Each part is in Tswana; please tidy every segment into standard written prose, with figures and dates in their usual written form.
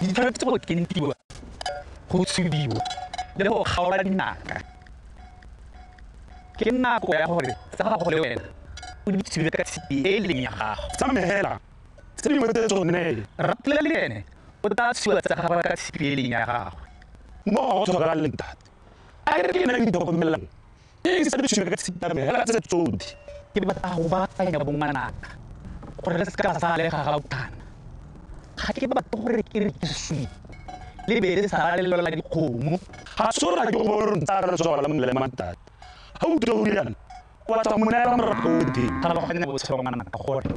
Di tshwanetse go kentiwa, go tshubiwa le go kgaola dinaka. Ke nako ya gore tsa gago le wena o di tshube ka tshipi e e leng ya gago. Tsa me hela, tse dingwe tse tsone. Rapula le ene o tla tshuba tsa gagwe ka tshipi e e leng ya gagwe. Mo ga go tlhokagale ntate. A ke re ke nna ke di tlhokomelang. Ke eng se di tshube ka tshipi ya me hela tse tsotlhe. Ke batla go baakanya bongwanaka gore re se ka sa le ga gautana. Ga ke batle gore ke re ke sule le be le sala le lola dikgomo. Ga se gore ga ke go bone gore ntsa re letsogo la molema ntate. Ga o utlwe o riana, o batla go mo neela morago o teng. Tlhaloganya botshelo ngwanaka gore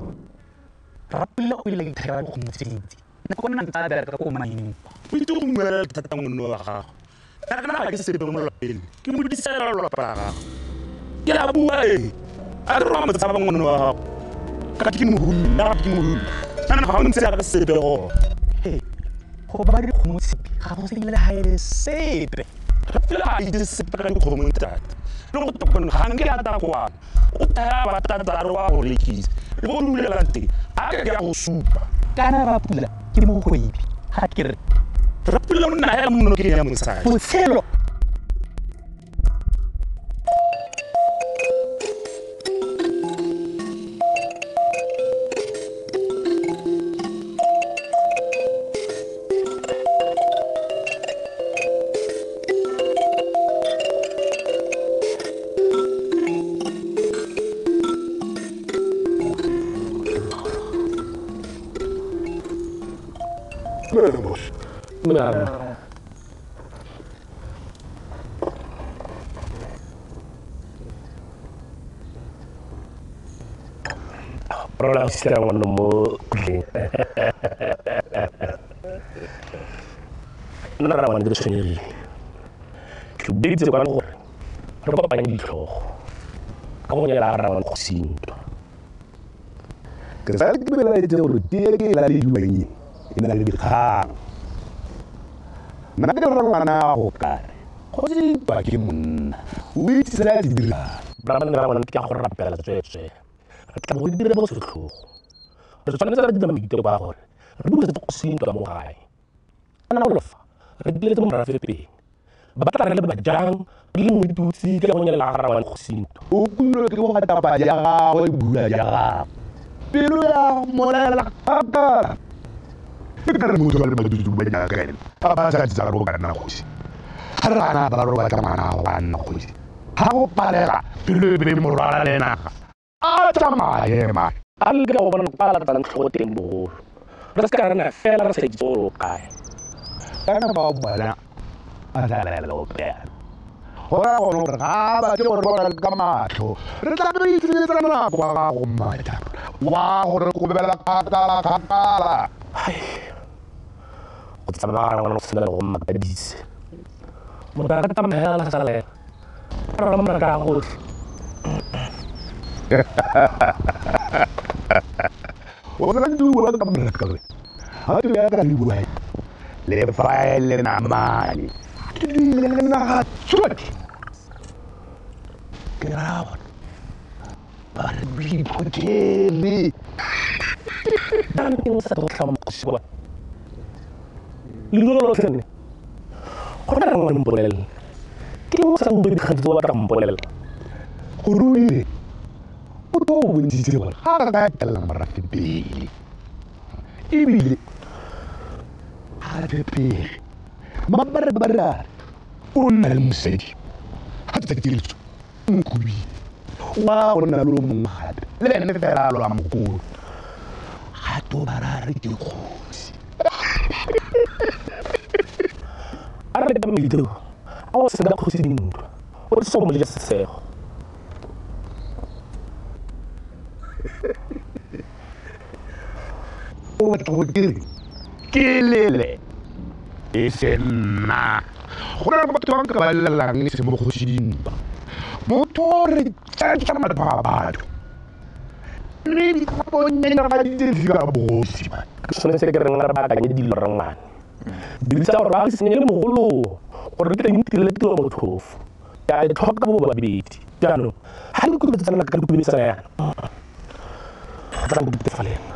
Rapula o ile a ithekela dikgomo tse dintsi. Nako nna ntse a bereka ko maineng. O itse go mmuelela thata monno wa gago. Kana ga ke sepe mo lelapeng, ke mo disela lelapa la gago. Ke a bua e, a re roma motshaba ngwana wa gago. Ka ke mohumi, nna ke mohumi. Kana ga o ntse ya ka sepe go. He, go ba dikgomo tshipi ga go se le ga e le sepe. Rapula ga a itse sepe ka dikgomo ntate. Le go tokone ga nke a tla kwano. O thaya batata re wa go rekisa. Le go dulelang teng, a ke ke a go supa. Kana Rapula ke mogwebi, ga ke re. Rapula o nna hela mo nokeng ya mosadi. Botshelo. Rola go ngwana mo kutleng. Nna ra ngwana ke tshwenyegile. Ke biditse kwano gore re kopanye ditlhogo ka go nyala ga rangwane go sintwa. Ke sa ke belaetse gore tee ke e lalediwang e e na le dikgang. Nna ke rangwana go kare kgosi ntwa ke monna o itse se a se dirang. Bra rangwane ke a go rapela tsweetswee. Re tla go dira bo setlhogo. Re tshwanetse ra dira maiteko a gore re busetse kgosi ntwa mo gae. Kana go lofa re diletse morafe pele. Ba tla re leba jang re le moitutsi ka go nyala ga rangwane kgosi ntwa. O kuilwe ke go gatapa ja gagwe le bula ja gagwe. Pelo ya molela kgakala. Ke ka re motho ba le madudu ba nyaka ene. Ba ba sa tsa go ka nna kgosi. Ga re gana ba re batla ngwana go ka nna kgosi. Ga go palela pelo e be morwala le naga. A tsamaye ma. A le ka go bona ba latang tlhogo teng bogolo. Re se ka re na fela re sa itse gore o kae. Kana ba bona a tla lela go pela. Go ra gore ga ba tle gore bona ka matlho. Re tla be itse nako wa gago mmatla. Wa gore go bela kgakala kgakala. Go tsamaya ngwana go sena le go mmakadise. Motho a ka tsamaya hela sa lela. Re ra mona ka gotlhe. O tla bua ka moraka re. Ha ke ya ka le bua. Le fa le namane. Ke le naga tsotlhe. Ke ra bona. Ba re biphothele. Jaanong ke sa go tlhama mokgosi wa. Leruo lotlhe ne. Go na rangwane mpolelele. Ke eng o sa nkutlwe dikgang tse o batla go mpolelela? Go ruile. O tlo o bontshitse gore ga a ka etelela morafe pele. Ebile ga a tshepege. Mabarebare a re o nna le mosadi. Ga tsatsi le tswa mokubile. Wa go nna le o mongwe gape le ene fela a lwa mogolo. Ga to ba ra re ke kgosi. A re ka maiteko a go seka kgosi dintwa. O se go mo ja sesego. O batla go ke re ke lele e se nna. Go na le batho ba nka ba lelelang e se mo kgosi dintwa. Motho o re tšantšha matho a batho. Mme dikgaponyana ga di dire ka bogosi. Ke sone se ke reng re baakanye dilo rangwane. Dirisa gore ba senye le mogolo gore re tle di ntirele tiro motlhofo. Ke a e tlhoka bo babedi. Jaanong ga le kubetsana ka dikubetsana yana. Go tla nkutefalela.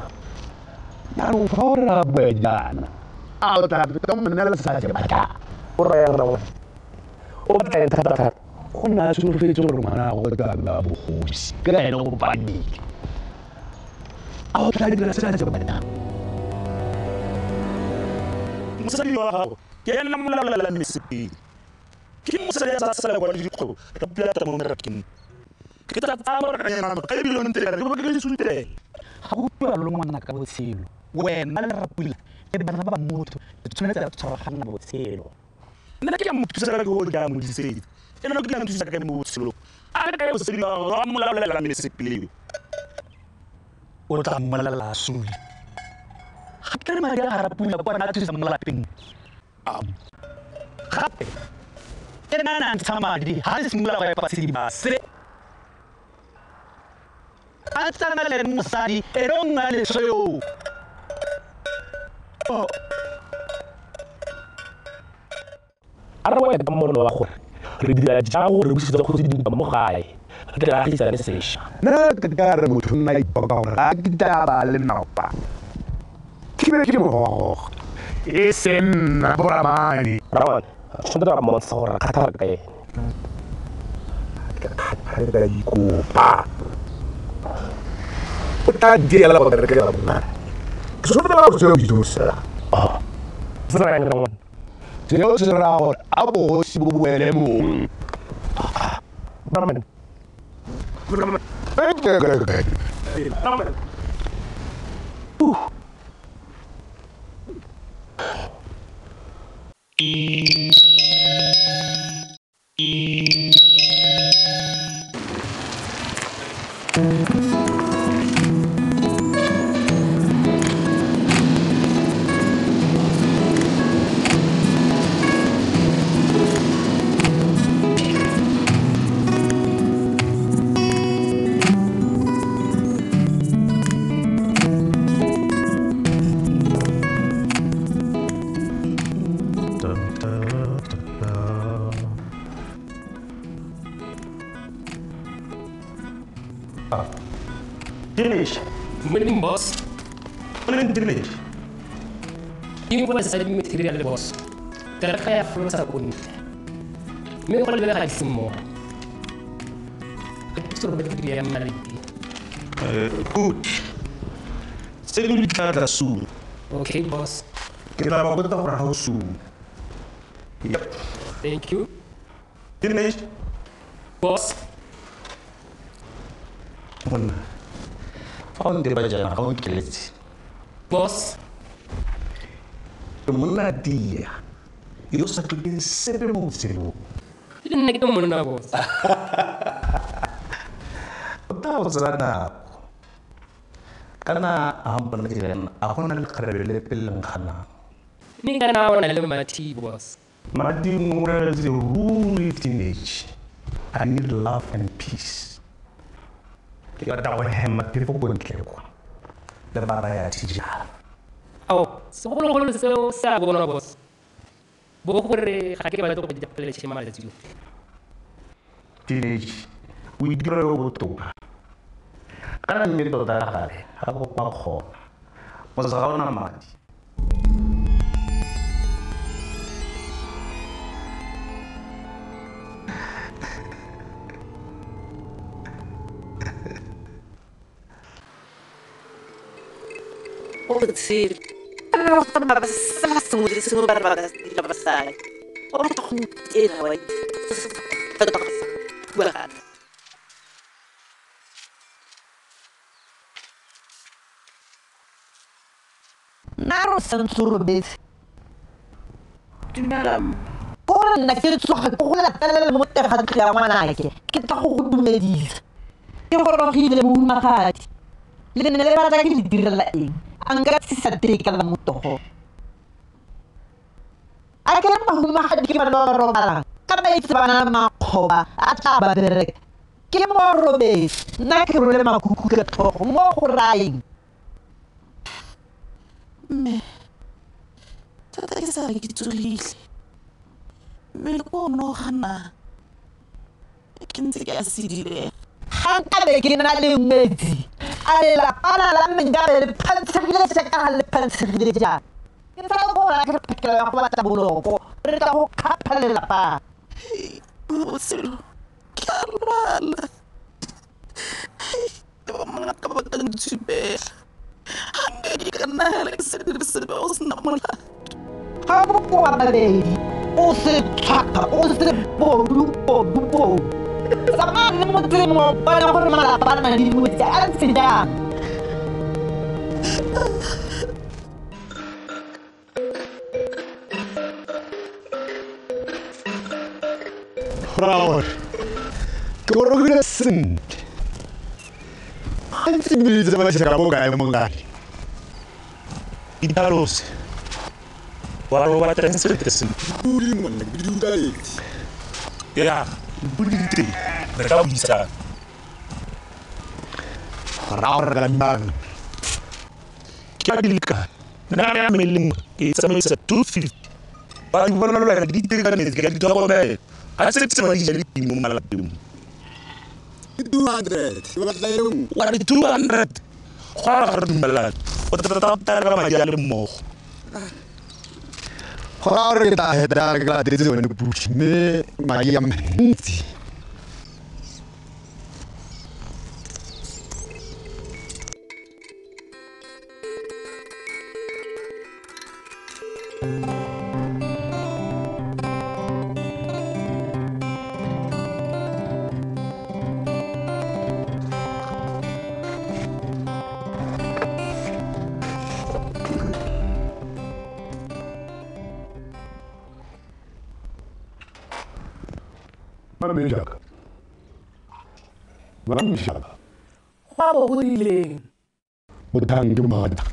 Jaanong fa o re ra bua jaana A o tla feta mo nna le sa se batla. O raya rangwane. O batla eng thata thata? Go nna a solofetse gore ngwana wa gagwe o tla ba bogosi. Ke ene o padile. A o tla dira se a se batlang? Mosadi wa gago ke ena molaolela mesepele. Ke mosadi a sa sala kwa le dikgwebo re pulata mo merakeng. Ke tla tsaya morena ka ebile o ntse ke ke di sutele. Ga go utlwa lo ngwana ka botshelo. Wena le Rapula ke bana ba motho le tshwanetse la tshwaragana botshelo. Nna ke a mo thusa ka go ja mo disedi. Ena ke a nthusa ka mo botshelong. A re ka mosadi wa molaolela mesepele. O tla mmolelela sule. Ga ke re madi a ga Rapula kwa rena a thusa mo lapeng. Gape ke nna a ntsha madi ga re simolola go epa sediba se. A tsana le mosadi e re o nna leswe yo. A re wena ka mmono wa gore re dira jang gore re busetse kgosi dintwa mo gae re tle re agisane sešwa. Nna ke ka re motho nna ipoka gore ga ke tla le napa. Ke be ke mo goga. E se nna boramane. Rangwane, tshwanetse ra mmontsha gore re kgathala ka ene. Ke kgathala ka dikopa. O tla diela go berekela bona. Ke solofela gore seo ke thusa. Se raya eng rangwane? Seo se raya gore a bogosi bo boele mong. Rangwane. Rangwane. Dinesh. Morning, boss. Morning, Dinesh. Invoice sa di-material, boss. Teraka ya folosa ko ntle. Mme go lebega di se mmogo. Ga ke itse gore ba di ya mmaledi. Good. Tse dingwe di tla tla soon. Okay, boss. Ke tla ba botsa gore how soon. Yep. Thank you. Dinesh. Boss. Monna. Fa o nteba jaana ga o nkeletse. Boss. Ke monna tia yo sa tlhokeng sepe mo botshelong. Le nna ke monna, boss. O tla go tsaya nako. Kana a mpona ke jaana a go na le lekgarebe le le nkganang. Mme kana o na le Mati, boss. Mati o reretse ruri teenage. I need love and peace. Ke batla go hema phefo ko ntle kwa. Le bara ya tijara. Ao, segologolo seo se a bonwa, boss. Bo gore ga ke batle go ja pele malatsi otlhe. Teenage, o itira yo botoka. Kana mme tota gale ga go kwa kgona. Motse ga o na madi. Botshelo. Sengwe le sengwe ba re ba dira basadi. O batla go ntena wa itse. Bua gape. Nna re o santse o robetse. Dumela. Gore nna ke tsoga ke go latelela mo teng ga ntlo ya ngwanake. Ke tla go go dumedisa. Ke gorogile mohumagadi. Le ne le batla ke le direla eng? A nka tsisa tee ka la motogo. A ke re bahumagadi ke bana ba ba robalang. Ka ba itse ba na le makgoba a tla ba bereka. Ke mo robetse. Nna ke rwele makhukhu ka tlhogo mo go rayeng. Mme thata ke sa re ke tsogile. Mmele ko o ne o gana. Ke ntse ke a sedilega. Ga nkabe ke na le ngwetsi. A lelapana la me nkabe le phantshegile jaaka ga le phantshegile jaana. Ke Ke sa go latlhe phakela ya go batla boloko, re tla go kgapha lelapa. Mabotshelo, ke a lwala. Le ba mongaka ba ka ntshupela. Ga nke ke ka nagela ke se dire sepe go sena molato. Ga bokoa babedi, o se tshwakga, o se bodu bodu bodu. Tsamaya le motseng mo bona gore malapa a na le dingwetsi a ntse jang. Go raya gore ke gorogile sentle. Gantsi ebile di tsamaisa ka bokae mongane? Ditlhalose. Wa re o batla eng sentle sentle? Pudi monna, ke di utlwaletse. Ya, dipudi di teng, re ka buisana. Go raya gore re ka dumalana. Ke a di lekane. Nna ya me le nngwe ke e tsamaisa 250. Ba di bona le wena di itekanetse, ke a di tlhokomela. Ga se tse ba di ja le teng mo malapeng mo. Ke 200, ke batla e nngwe. Wa re 200. Go a re ga re dumelane. O tla tla ka madi a le mmogo. Go raya gore ke tla feta ke latetse yone pudi mme madi a mantsi. Mamejaka. Mamejaka. Go a bo go rileng? Bothang ke maatla.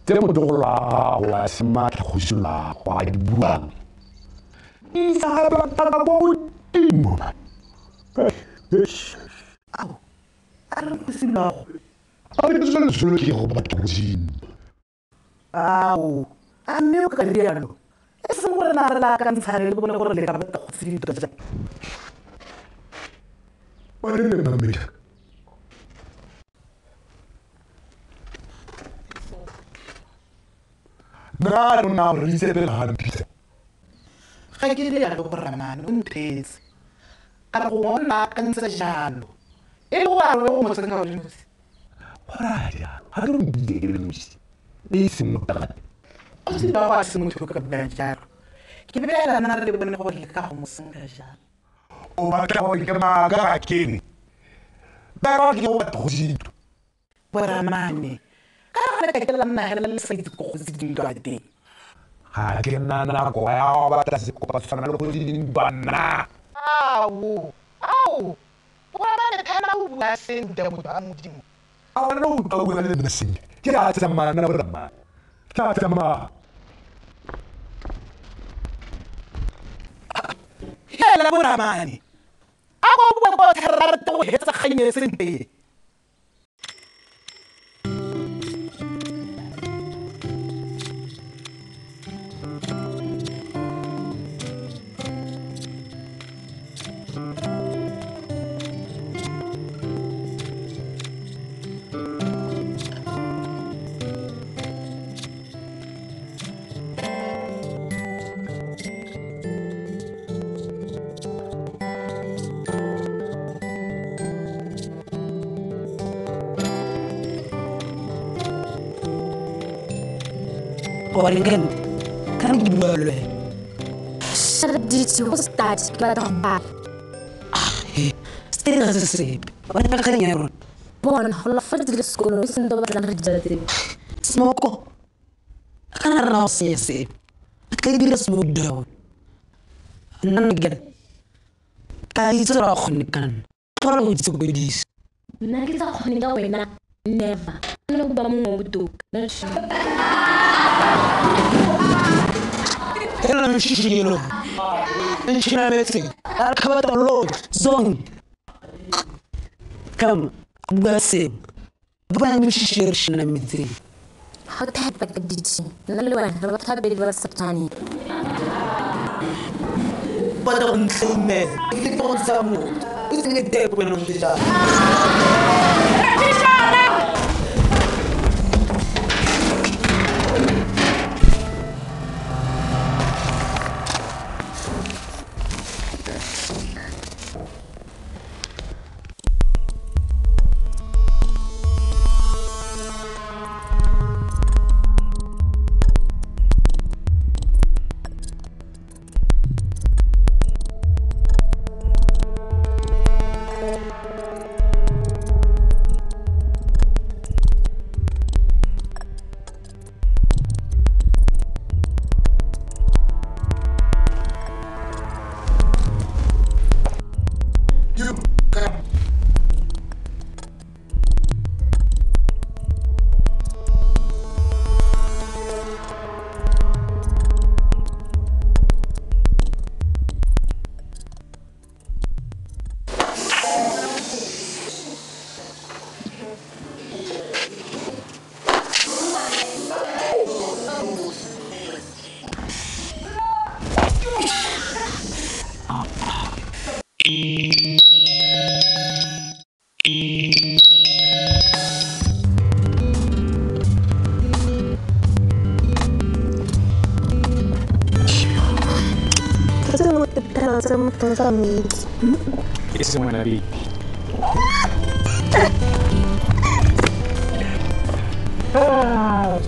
Tse motlogolo wa gago a se maatla go simolola go a di buang. Di isa batla kwa godimo. Ao, a re go simolola go. A re solo ke go batla go simolola. Ao, a mme o ka rialo. E seng gore na re la akantshane le bone gore le ka batla go sedintwa jang. Ba rile Mamejaka. Nna rona re itse pele ga mpitsa. Ga ke rialo boramane, o ntheetse. A re gongwe o nna akantse jalo. E le gore a re go mo tsenya o le nosi. Go raya jang? Ga ke re mpitse ke le nosi. E seng motagane. Go se ba go a se motho yo ka buang jalo. Ke belaela nna re le bone gore le ka go mo senka jang. O batla gore ke maaka ga kene. Ba re ke go batla go sedintwa. Boramane, ka re ga le ka ke la nna hela le sa itse ko go sedintwa teng. Ga ke nna nako ya go batla sekopa tshwana le go sedintwa nna. Ao, ao. Boramane thana o bua sentle motho a Modimo. A wena o utlwa o bua le nna sentle. Ke a tsamaya nna boramane. Ke a tsamaya. Hela boramane. A go bua go therara go hetsa kgang e sentle. Orengen, kan ke bua le wena? Shut up, ditse go start ke batla go bala. He, se dira se sepe. Bona ka kgang ya rona. Bona, go la fa le sekolo e seng to batlang re dijala teng. Smoko. Kana rena go senya sepe. Ka dira smoke down. Nna nna ka itse gore ga o kgone ka nna. Tlhola go itsokodisa. Nna ke sa kgone ka wena. Never. Nna go ba mongwe o botoka. Hela mshishilo. Nchina metseng. Akhabata lo zong. Come, bua seng. Ba mshishiro shina metseng. Ga o thapa ka ditse. Nna le wena re batho ba babedi ba ba sa tshwaneng. Batla go ntlheimela. Ke go ntsha motho. O tsene tepo wena o ntse jalo.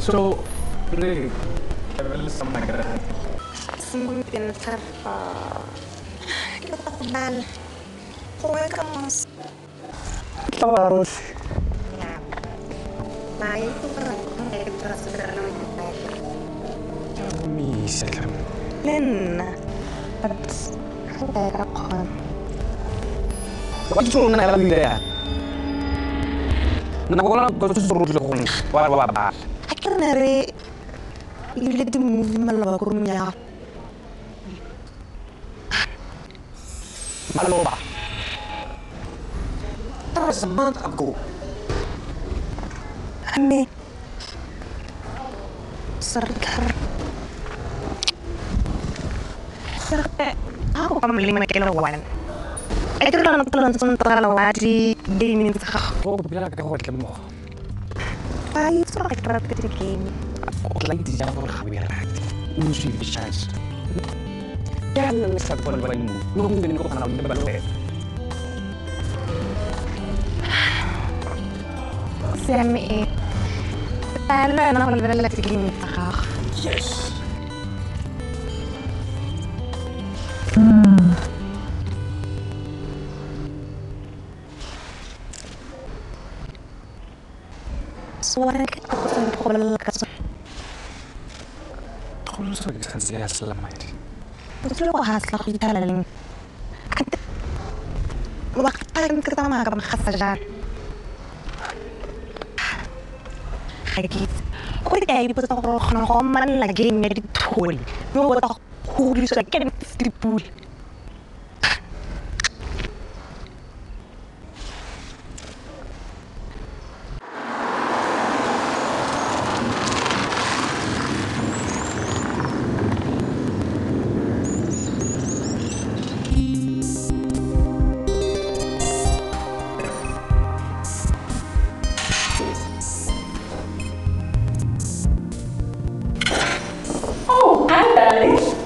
So, really, Maloba. That was a month ago. Ame. Sarkar. Ako pa malima kailangan. Ito lang ang tulong di gaming sa ko pila ka ko mo. Ay, so ka trap di game. Ko lang di jang ko khabira. Usi bishas. Kaya lang sa ko ba mo. Nung ganin ko kana ba lo. Sami. Tala na ko la game sa. Yes.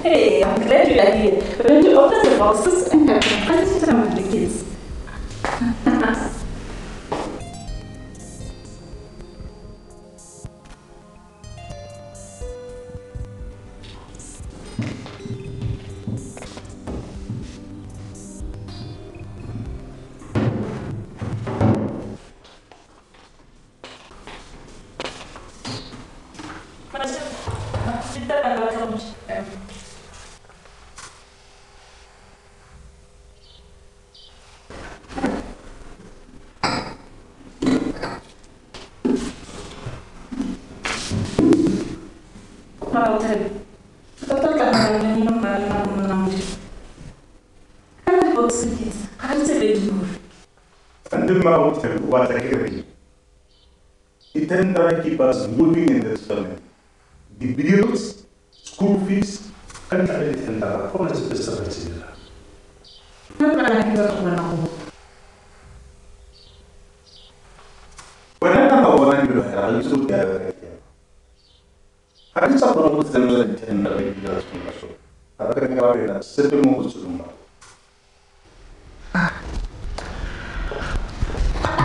Hey, I'm glad you are here. We're going to open the boxes and have quality time with the kids. The tender keep us moving in this family. The bills, school fees, and everything.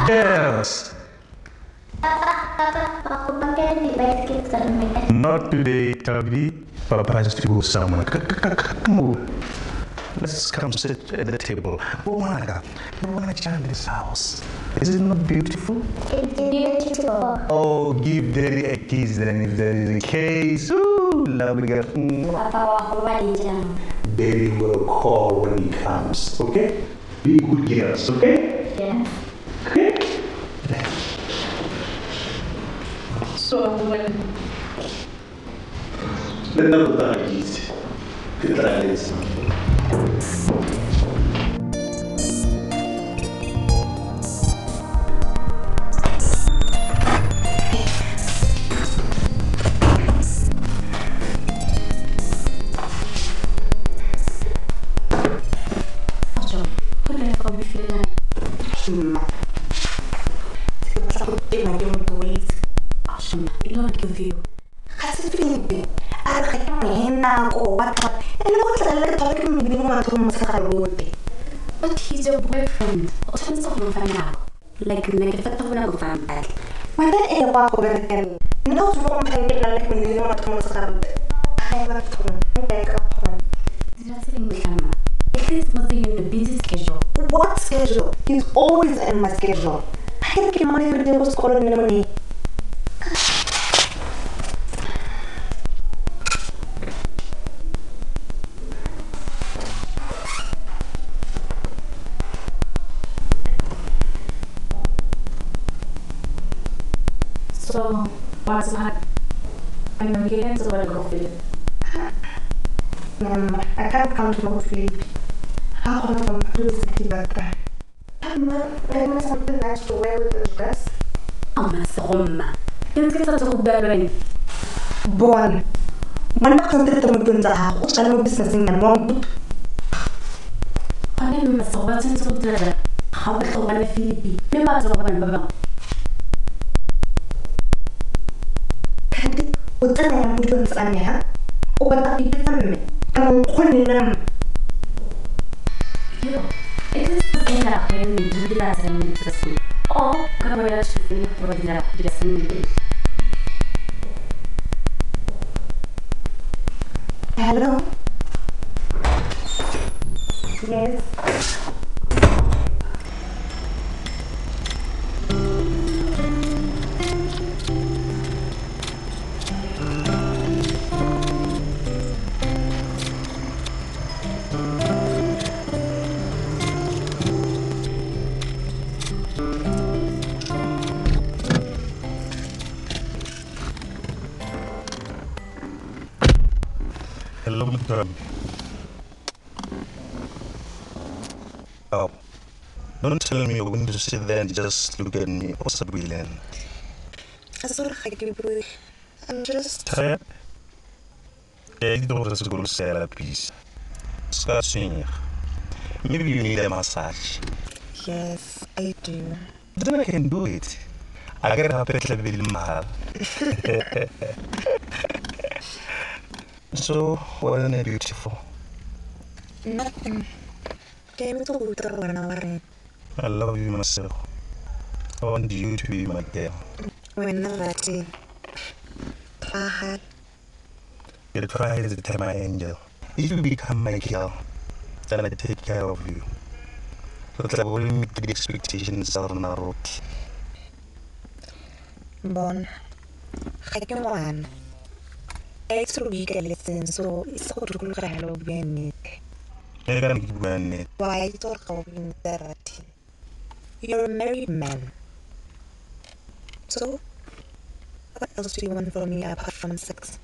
Yes. Not today, Tabi. Papa has to go somewhere. Come on. Let's come sit at the table. Wanna this house. Is it not beautiful? It's beautiful. Oh, give Daddy a kiss then if there is a case. Ooh, lovely girl. Daddy will call when he comes, okay? Be good girls, okay? Yeah. Okay? So, not give you? Ga se Filipe. A re ga ke mo nako what e le go tla le ke mo mathong motshegare otlhe. But he's your boyfriend. O tshwanetse go mo fa nako. Like nna ke feta go bona go fa mpatla. Wena e wa go berekela. Nna o tswa go mpha le ke mo mathong motshegare otlhe. Ga ba thoma. Nka ka kgona. Dira se leng motlhama. At least mo tseng in a busy schedule. What schedule? He's always in my schedule. I ke mmone every day go sekolong le mone. So, what's hot? I'm getting to go Philip. I can't count on Philip. How come I'm do something nice to wear with this dress? Oh, Masoma. Bon. One of the business in the mom. Hello? Yes. Hello, Mr. Oh, don't tell me you're going to sit there and just look at me. What's up, William? I'm just tired. Maybe you need a massage. Yes, I do. Then I can do it. I get a bit mal. So, wasn't it beautiful? Nothing. I love you myself. I want you to be my girl. You try to tell my angel. If you become my girl, then I take care of you. But I will meet the expectations of our road. Bon. I so it's You're a married man. So, what else do you want from me apart from sex?